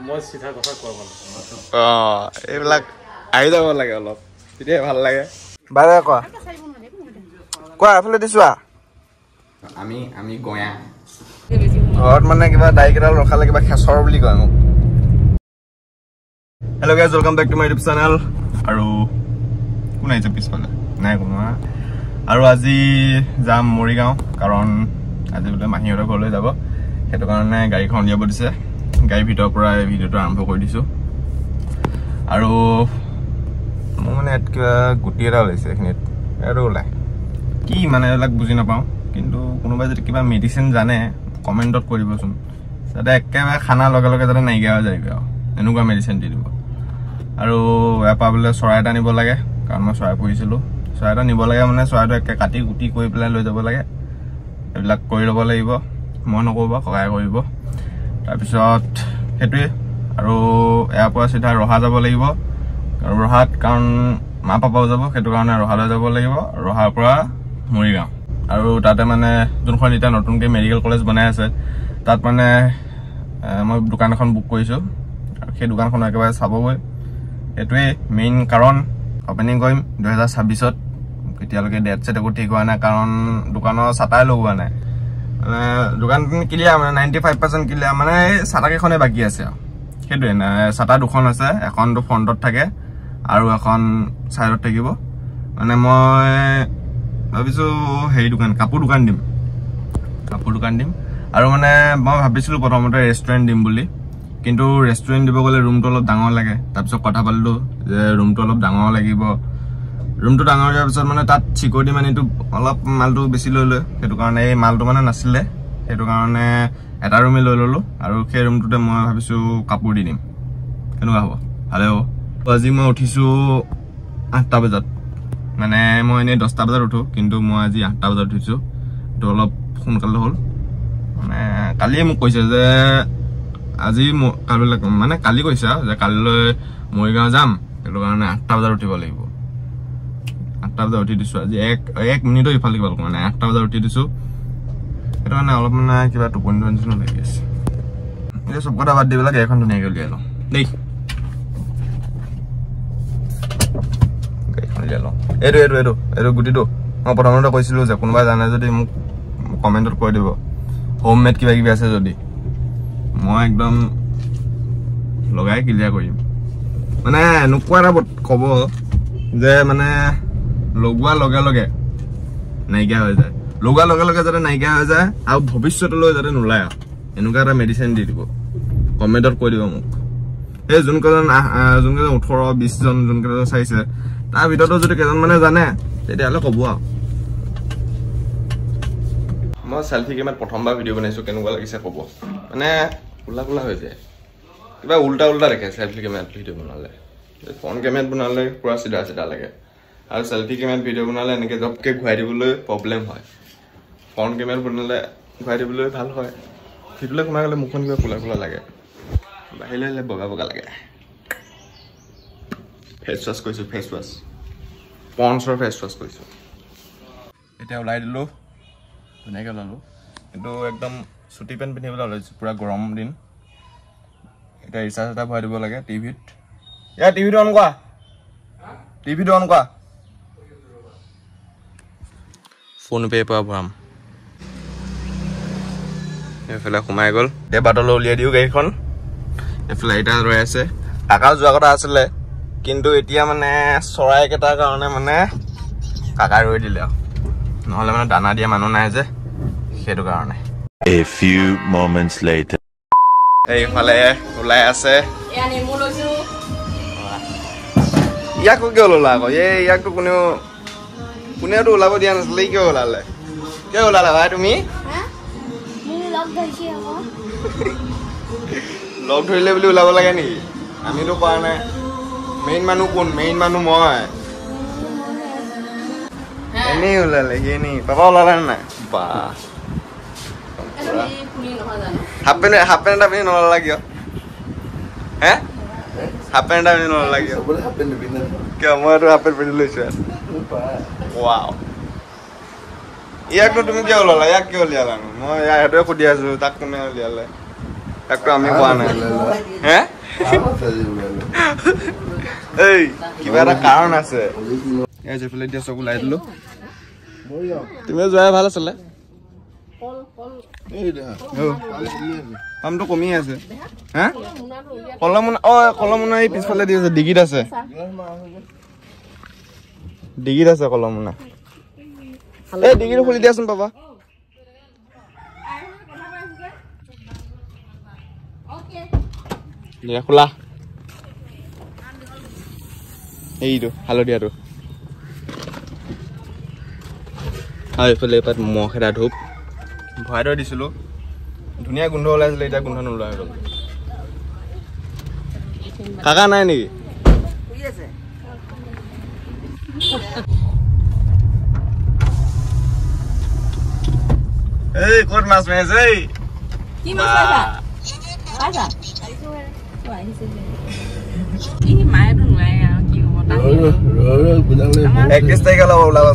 মই চিধা কথা কোৱা মানুহ। অঁ, এইবিলাক আহি যাব লাগে অলপ, তেতিয়াই ভাল লাগে। বাই বাই কোৱা, কোৱা এফালে দিছোৱা। আমি আমি গঞা ঘৰত মানে কিবা দাড়ি কেইডাল ৰখালে কিবা খেচৰ বুলি কয় মোক। Hello guys, welcome back to my YouTube channel. আৰু কোন আহিছে পিছফালে? নাই কোনোৱা। আৰু আজি যাম মৰিগাঁও, কাৰণ আজি বোলে মাহীহঁতৰ ঘৰলৈ যাব, সেইটো কাৰণে গাড়ীখন উলিয়াব দিছে। গাড়ীৰ ভিতৰৰ পৰা এই ভিডিঅ'টো আৰম্ভ কৰি দিছোঁ। আৰু মোৰ মানে ইয়াত কিবা গুটি এটা ওলাইছে এইখিনিত, এইটো ওলাই কি মানে এইবিলাক বুজি নাপাওঁ, কিন্তু কোনোবাই যদি কিবা মেডিচিন জানে কমেণ্টত কৈ দিবচোন, যাতে একেবাৰে খানাৰ লগে লগে যাতে নাইকিয়া হৈ যায়গৈ আৰু এনেকুৱা মেডিচিন দি দিব। আৰু ইয়াৰ পৰা বোলে চৰাই এটা নিব লাগে, কাৰণ মই চৰাই পুহিছিলোঁ। চৰাই এটা নিব লাগে মানে চৰাইটো একে কাটি কুটি কৰি পেলাই লৈ যাব লাগে, এইবিলাক কৰি ল'ব লাগিব। মই নকৰোঁ বাৰু, ককায়ে কৰিব। তাৰপিছত সেইটোৱে। আৰু ইয়াৰ পৰা চিধা ৰহা যাব লাগিব, আৰু ৰহাত কাৰণ মা পাপাও যাব, সেইটো কাৰণে ৰহালৈ যাব লাগিব। ৰহাৰ পৰা মৰিগাঁও, আৰু তাতে মানে যোনখন এতিয়া নতুনকৈ মেডিকেল কলেজ বনাই আছে, তাত মানে মই দোকান এখন বুক কৰিছোঁ, আৰু সেই দোকানখন একেবাৰে চাবগৈ। সেইটোৱেই মেইন কাৰণ। অ'পেনিং কৰিম 2026ত। এতিয়ালৈকে ডেট চেট একো ঠিক হোৱা নাই, কাৰণ দোকানৰ চাটাই লগোৱা নাই। মানে দোকান ক্লিয়াৰ, মানে 95% ক্লিয়াৰ, মানে এই চাটাকেইখনেই বাকী আছে আৰু সেইটোৱে। চাটা দুখন আছে, এখনতো ফ্ৰণ্টত থাকে আৰু এখন ছাইডত থাকিব। মানে মই ভাবিছোঁ হেৰি দোকান, কাপোৰ দোকান দিম, কাপোৰ দোকান দিম। আৰু মানে মই ভাবিছিলোঁ প্ৰথমতে ৰেষ্টুৰেণ্ট দিম বুলি, কিন্তু ৰেষ্টুৰেণ্ট দিব গ'লে ৰুমটো অলপ ডাঙৰ লাগে। তাৰপিছত কথা পাতিলোঁ যে ৰুমটো অলপ ডাঙৰ লাগিব। ৰুমটো ডাঙৰ দিয়াৰ পিছত মানে তাত চিকিউৰিটি মানিটো অলপ মালটো বেছি লৈ লয়, সেইটো কাৰণে এই মালটো মানে নাছিলে, সেইটো কাৰণে এটা ৰুমেই লৈ ল'লোঁ। আৰু সেই ৰুমটোতে মই ভাবিছোঁ কাপোৰ দি দিম। কেনেকুৱা হ'ব? ভালে হ'ব। আজি মই উঠিছোঁ 8টা বজাত, মানে মই এনেই 10টা বজাত উঠোঁ, কিন্তু মই আজি 8টা বজাত উঠিছোঁ। এইটো অলপ সোনকালে হ'ল। মানে কালিয়ে মোক কৈছে যে আজি কালিলৈ, মানে কালি কৈছে যে কালিলৈ মৰিগাঁও যাম, সেইটো কাৰণে 8টা বজাত উঠিব লাগিব। 8টা বজাত উঠি দিছোঁ আজি, এক মিনিটো ইফালে সিফাল কৰা নাই, 8টা বজাত উঠি দিছোঁ। সেইটো কাৰণে অলপ মানে কিবা টোপনি ধৰা নিচিনা লাগি আছে। এতিয়া চব কথা বাদ দি পেলাই গাড়ীখন ধুনীয়াকৈ উলিয়াই লওঁ দেই, গাড়ীখন উলিয়াই লওঁ। এইটো এইটো এইটো এইটো গুটিটো মই প্ৰথমতে কৈছিলোঁ যে কোনোবাই জানে যদি মোক কমেণ্টত কৈ দিব, হোম মেড কিবা কিবি আছে যদি, মই একদম লগাই ক্লিয়াৰ কৰিম। মানে এনেকুৱা এটা ক'ব যে মানে লগোৱাৰ লগে লগে নাইকিয়া হৈ যায়, লগোৱাৰ লগে লগে যাতে নাইকিয়া হৈ যায় আৰু ভৱিষ্যতলৈ যাতে নোলায় আৰু এনেকুৱা এটা মেডিচিন দি দিব, কমেণ্টত কৈ দিব মোক। এই যোনকেইজন 18-20জন যোনকেইজন চাইছে, তাৰ ভিতৰতো যদি কেইজনমানে জানে তেতিয়াহ'লে ক'ব আৰু। মই চেল্ফি কেমেৰাত প্ৰথমবাৰ ভিডিঅ' বনাইছোঁ, কেনেকুৱা লাগিছে ক'ব। মানে কোলা কোলা হৈ যায়, কিবা উল্টা উল্টা দেখে চেল্ফি কেমেৰাত ভিডিঅ' বনালে। ফ্ৰণ্ট কেমেৰাত বনালে পূৰা চিধা চিধা লাগে, আৰু চেল্ফি কেমেৰাত ভিডিঅ' বনালে এনেকৈ জপকৈ ঘূৰাই দিবলৈ প্ৰব্লেম হয়। ফ্ৰণ্ট কেমেৰাত বনালে ঘূৰাই দিবলৈ ভাল হয়। ভিতৰলৈ সোমাই গ'লে মুখখন কিবা কোলা কোলা লাগে, বাহিৰলৈ আহিলে বগা বগা লাগে। ফেচ ৱাছ কৰিছোঁ, ফেচ ৱাছ, পণ্ডছৰ ফেচ ৱাছ কৰিছোঁ। এতিয়া ওলাই দিলোঁ, ধুনীয়াকৈ ওলালোঁ, কিন্তু একদম চুটি পেণ্ট পিন্ধিবলৈ ওলাইছোঁ, পূৰা গৰম দিন। এতিয়া ৰিচাৰ্জ এটা ভৰাই দিব লাগে টিভিত। ইয়াৰ টিভিটো অন কৰা, টিভিটো অন কৰা। ফোনপে'ৰ পৰা ভৰাম। এইফালে সোমাই গ'ল। এতিয়া বাটলৈ উলিয়াই দিওঁ গাড়ীখন। এইফালে এতিয়া ৰৈ আছে। কাকাও যোৱা কথা আছিলে, কিন্তু এতিয়া মানে চৰাইকেইটাৰ কাৰণে মানে কাকা ৰৈ দিলে আৰু, নহ'লে মানে দানা দিয়া মানুহ নাই যে, সেইটো কাৰণে। A few moments later. এইফালে ওলাই আছে। ইয়াকো কিয় ল'লা আকৌ? এই ইয়াকতো কোনেও কোনেওতো ওলাব দিয়া নাছিলে, কিয় ওলালে? কিয় ওলালা ভাই তুমি? লগ ধৰিলে বুলি ওলাব লাগে নেকি? আমিতো কৰা নাই। মেইন মানুহ কোন? মেইন মানুহ মই। এনেই ওলালে সি, এনেই। পাপা ওলালে নাই? বা হাফ পেণ্ট এটা পিন্ধি নললা কিয়? হে, হাফ পেণ্ট এটা পিন্ধি নললা কিয়? কিয়? মই এইটো হাফ পেণ্ট পিন্ধি লৈছো। ৱাও, ইয়াকনো তুমি কিয় ওলালা? ইয়াক কিয় উলিয়ালানো? মই ইয়াক সেইটোৱে সুধি আছো, তাক কোনে উলিয়ালে? তাকতো আমি কোৱা নাই। হে এই কিবা এটা কাৰণ আছে। এই যেফালে এতিয়া চব ওলাই দিলো। তুমি যোৱাই ভাল আছিলে। পামটো কমি আছে। হা কলমোনা, অ কলমোনা এই পিছফালে দি আছে, ডিগিত আছে, ডিগিত আছে কলমোনা। এই ডিগিটো খুলি দিয়াচোন পাপা। খোলা এইটো হালধীয়াটো। আৰু এইফালে এপাত মহ খেদা ধূপ ভৰাই থৈ দিছিলো, ধুনীয়া গোন্ধ ওলাইছিলে, এতিয়া গোন্ধ নোলোৱা হৈ গ'ল। কাকা নাই নেকি? এই ক'ত মাছ মাৰিছে? এই কি মাছ পাইছা? পাইছা? ই মায়েতো নোৱাৰে আৰু কি হ'ব। 31 তাৰিখে ওলাব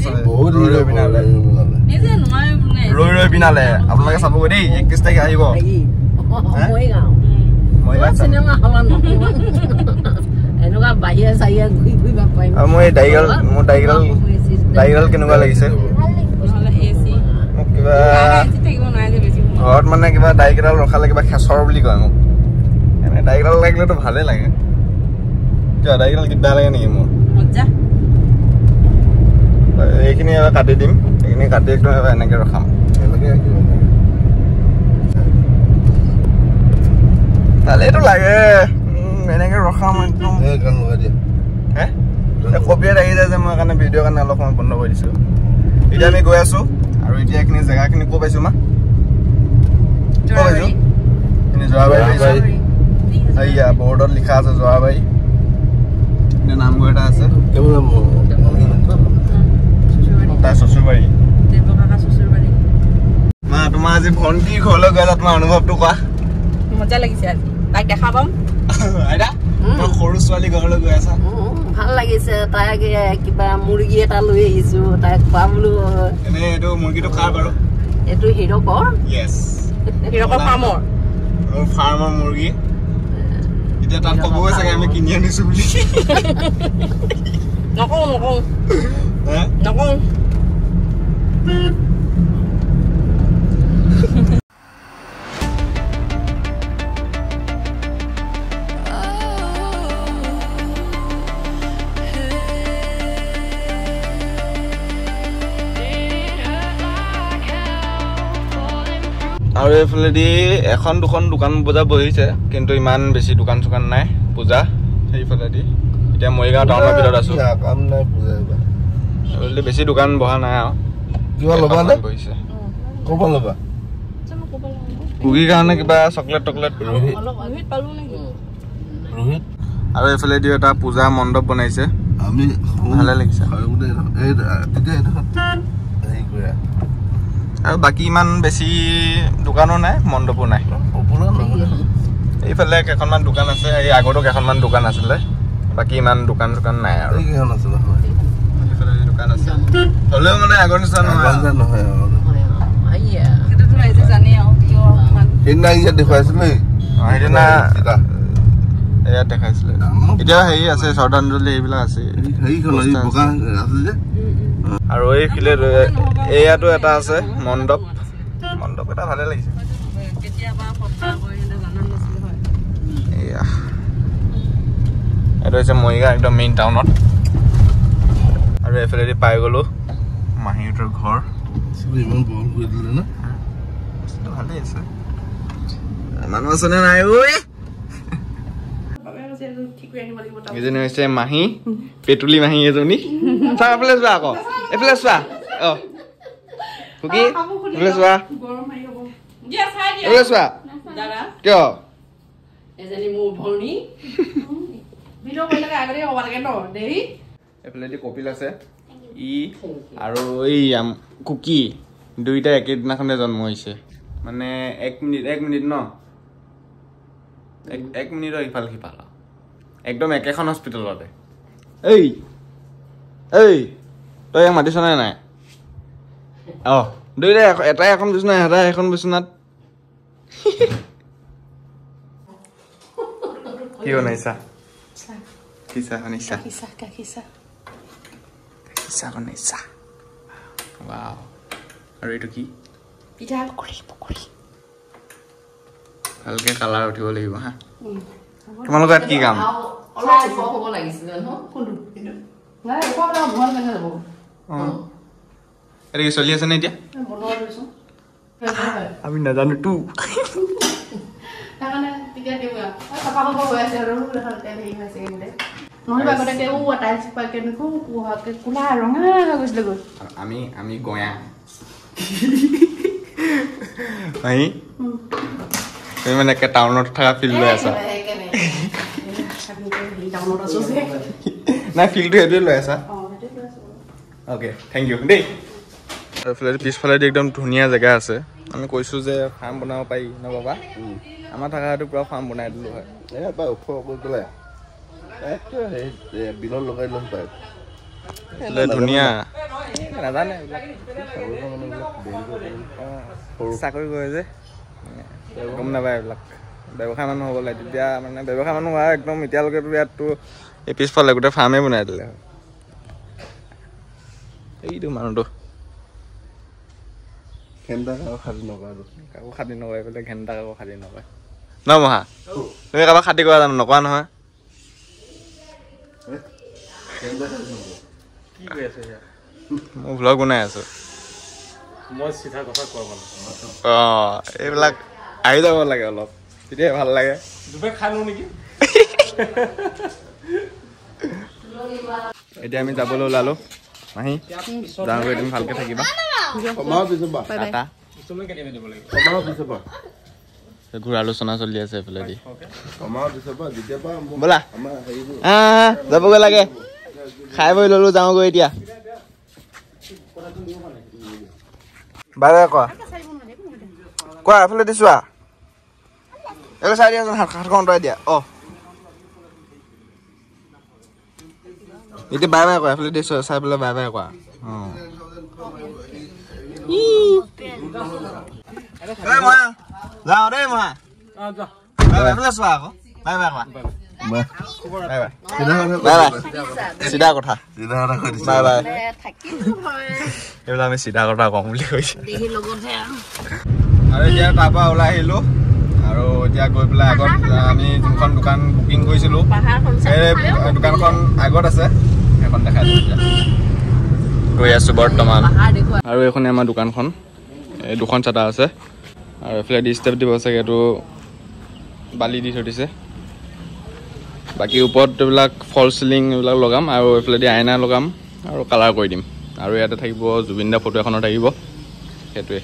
ৰৈ ৰৈ বিনালে, আপোনালোকে চাবগৈ দেই। 31 তাৰিখে আহিব। মোৰ এই দাড়িডাল, মোৰ দাড়িডাল কেনেকুৱা লাগিছে? মোক কিবা ঘৰত মানে কিবা দাড়িকেইডাল ৰখালে কিবা খেচৰ বুলি কয় মোক। এনে দাড়িকেইডাল লাগিলেতো ভালেই লাগে। কিয় দাড়িকেইডাল কিবা বেয়া লাগে নেকি মোৰ? এইখিনি এবাৰ কাটি দিম, এইখিনি কাটি একদম এবাৰ এনেকে ৰখাম। ভালেইতো লাগে এনেকে ৰখাম একদম। কপিৰাইট আহি যায় যে, মই কাৰণে ভিডিঅ' কাৰণে অলপ সময় বন্ধ কৰি দিছোঁ। এতিয়া আমি গৈ আছো আৰু এতিয়া এইখিনি জেগাখিনি ক'ত পাইছো মা? ক'ত পাইছো? যোৰাবাৰী পাইছো। এইয়া বৰ্ডত লিখা আছে যোৰাবাৰী। নামঘৰ এটা আছে তাৰ শ্বশুৰবাৰী। মা তোমাৰ আজি ভণ্টিৰ ঘৰলৈ গৈ আছা, তোমাৰ অনুভৱটো কোৱা। মজা লাগিছে আজি, তাইক দেখা পাম। আইতা সৰু ছোৱালী ঘৰলৈ গৈ আছা, ভাল লাগিছে। তাইক কিবা মুৰ্গী এটা লৈ আহিছো, তাইক খুৱাবলো। এনে এইটো মুৰ্গীটো কাৰ বাৰু? এইটো হিৰকৰ। য়েছ, হিৰকৰ ফাৰ্মৰ, মোৰ ফাৰ্মৰ মুৰ্গী। এতিয়া তাত ক'বগৈ চাগে আমি কিনি আনিছো বুলি। নকওঁ নকওঁ নকওঁ। আৰু এইফালেদি এখন দুখন দোকান বজাৰ বহিছে, কিন্তু ইমান বেছি দোকান চোকান নাই পূজা সেইফালেদি। এতিয়া মৰিগাঁও টাউনৰ ভিতৰত আছো, বেছি দোকান বহা নাই আৰু। বহিছে কুকিৰ কাৰণে কিবা চকলেট টকলেট। আৰু এইফালেদি এটা পূজা মণ্ডপ বনাইছে, ভালে লাগিছে। আৰু বাকী ইমান বেছি দোকানো নাই, মণ্ডপো নাই। এইফালে কেইখনমান দোকান আছে, এই আগতো কেইখনমান দোকান আছিলে, বাকী ইমান দোকান চোকান নাই। আৰু এইফালে দোকান আছে হ'লেও মানে আগৰ নিচিনা নহয়। সেইদিনা ইয়াত দেখাইছিলে, এতিয়া হেৰি আছে শ্ৰদ্ধাঞ্জলি এইবিলাক আছে। আৰু এইফালে এয়াতো এটা আছে মণ্ডপ, মণ্ডপ এটা ভালে লাগিছে। এয়া এইটো হৈছে মৰিগাঁও একদম মেইন টাউনত। আৰু এইফালেদি পাই গলো মাহীহঁতৰ ঘৰ। ভালেই আছে, মানুহ আছেনে নাই? ঐ এজনী হৈছে মাহী, পেটুলি মাহী এজনী। চা এইফালে চোৱা আকৌ, এইফালে চোৱা। অ কুকি এইফালে চোৱা, এইফালে চোৱা। কিয়? এইফালেদি কপিল আছে, ই আৰু এই কুকি দুইটা একেদিনাখনে জন্ম হৈছে। মানে এক মিনিট, এক মিনিট ন, এক মিনিটৰ ইফাল সিফাল, একদম একেখন হস্পিটেলতে। এই এই তই ইয়াক মাতিছ নে নাই? অ দুইটাই এটাই এখন বিচনা, এটাই এখন বিচনাত। কি বনাইছা? কি চাহ বনাইছা? গাখীৰ চাহ বনাইছা। ৱাও। আৰু এইটো কি? পিঠা। পকৰি পকৰি। ভালকে কালাৰ উঠিব লাগিব। হা, তোমালোকৰ ইয়াত কি কাম? এইটো কি চলি আছে নে এতিয়া? আমি নাজানো তো। আমি আমি গয়া মাহী, তুমি মানে একে টাউনত থকা ফিল লৈ আছা নাই? ফিলটো সেইটোৱে লৈ আছা। অ'কে, thank U দেই। আৰু এইফালে পিছফালেদি একদম ধুনীয়া জেগা আছে। আমি কৈছোঁ যে ফাৰ্ম বনাব পাৰি ন বাবা? আমাৰ থকাটো পূৰা ফাৰ্ম বনাই দিলোঁ হয়। ধুনীয়া নাজানে চাকৰি কৰে যে গম নাপায় এইবিলাক। ব্যৱসায় মানুহ হ'ব লাগে তেতিয়া, মানে ব্যৱসায় মানুহ হোৱা একদম এতিয়ালৈকেতো ইয়াততো এই পিছফালে গোটেই ফাৰ্মেই বনাই দিলে হয়। এইটো মানুহটো কাকো খাতি নকৰে বোলে, ঘেণ্টা কাকো খাতি নকৰে ন মহা? তুমি কাৰোবাক খাতি কৰা জানো? নকৰা নহয়। মই ভ্লগ বনাই আছো। অঁ, এইবিলাক আহি যাব লাগে অলপ, তেতিয়াই ভাল লাগে। এতিয়া আমি যাবলৈ ওলালো। মাহী যাওঁগৈ, তুমি ভালকে থাকিবা। টাটা। ঘূৰা আলোচনা চলি আছে এইফালেদি। ব'লা যাবগৈ লাগে, খাই বৈ ললো, যাওঁগৈ এতিয়া। বাই বাই কোৱা, কোৱা এইফালে দিছো। এইফালে চাই দিয়াচোন, হাতখন আঁতৰাই দিয়া। অঁ, এতিয়া বাই বাই কোৱা, এইফালে দিছো চাই পেলাই বাই বাই কোৱা। অঁ, যাওঁ দেই মহা। এইফালে চোৱা আকৌ, বাই বাই কোৱা। Bye bye bye bye. চিধা কথা, বাই বাই। এইবিলাক আমি চিধা কথা কম বুলি কৈছে। আৰু এতিয়া তাৰপৰা ওলাই আহিলোঁ আৰু এতিয়া গৈ পেলাই আগত আমি যোনখন দোকান বুকিং কৰিছিলোঁ সেই দোকানখন আগত আছে, সেইখন দেখাই দিওঁ। এতিয়া গৈ আছোঁ বৰ্তমান। আৰু এইখনে আমাৰ দোকানখন, এই দুখন চাটা আছে। আৰু এইফালে দি ষ্টেপ দিব চাগে, এইটো বালি দি থৈ দিছে। বাকী ওপৰত এইবিলাক ফল চিলিং এইবিলাক লগাম, আৰু এইফালেদি আইনা লগাম আৰু কালাৰ কৰি দিম। আৰু ইয়াতে থাকিব জুবিন দা ফটো এখনো থাকিব। সেইটোৱে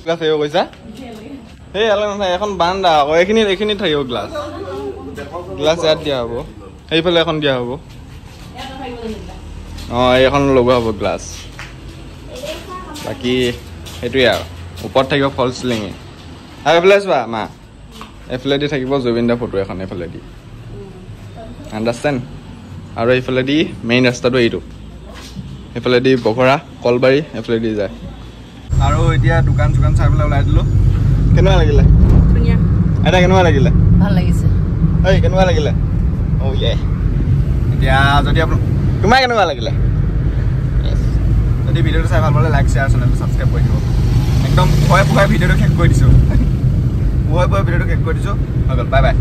গ্লাছ থাকিব কৈছা? সেই ইয়ালৈ নাথাকে, এখন বান্দা আকৌ এইখিনিত এইখিনিত থাকিব গ্লাছ। গ্লাছ ইয়াত দিয়া হ'ব, সেইফালে এখন দিয়া হ'ব। অঁ, এইখন লগোৱা হ'ব গ্লাছ। বাকী সেইটোৱে আৰু ওপৰত থাকিব ফল চিলিঙে। আৰু এইফালে চোৱা মা, এইফালেদি থাকিব জুবিন দা ফটো এখন এইফালেদি, আণ্ডাৰষ্টেণ্ড? আৰু এইফালেদি মেইন ৰাস্তাটো এইটো, এইফালেদি বঘৰা কলবাৰী এইফালেদি যায়। আৰু এতিয়া দোকান চোকান চাই পেলাই ওলাই দিলোঁ। কেনেকুৱা লাগিলে? আইতা কেনেকুৱা লাগিলে? ভাল লাগিছে। ঐ কেনেকুৱা লাগিলে? অ' ইয়ে। এতিয়া যদি আপোনাৰ তোমাৰ কেনেকুৱা লাগিলে? যদি ভিডিঅ'টো চাই ভাল পালে লাইক শ্বেয়াৰ চেনেলটো ছাবস্ক্ৰাইব কৰি দিব। একদম ভয় ভয় ভিডিঅ'টো শেষ কৰি দিছোঁ, ভয় ভয় ভিডিঅ'টো শেষ কৰি দিছোঁ। হৈ গ'ল, বাই বাই।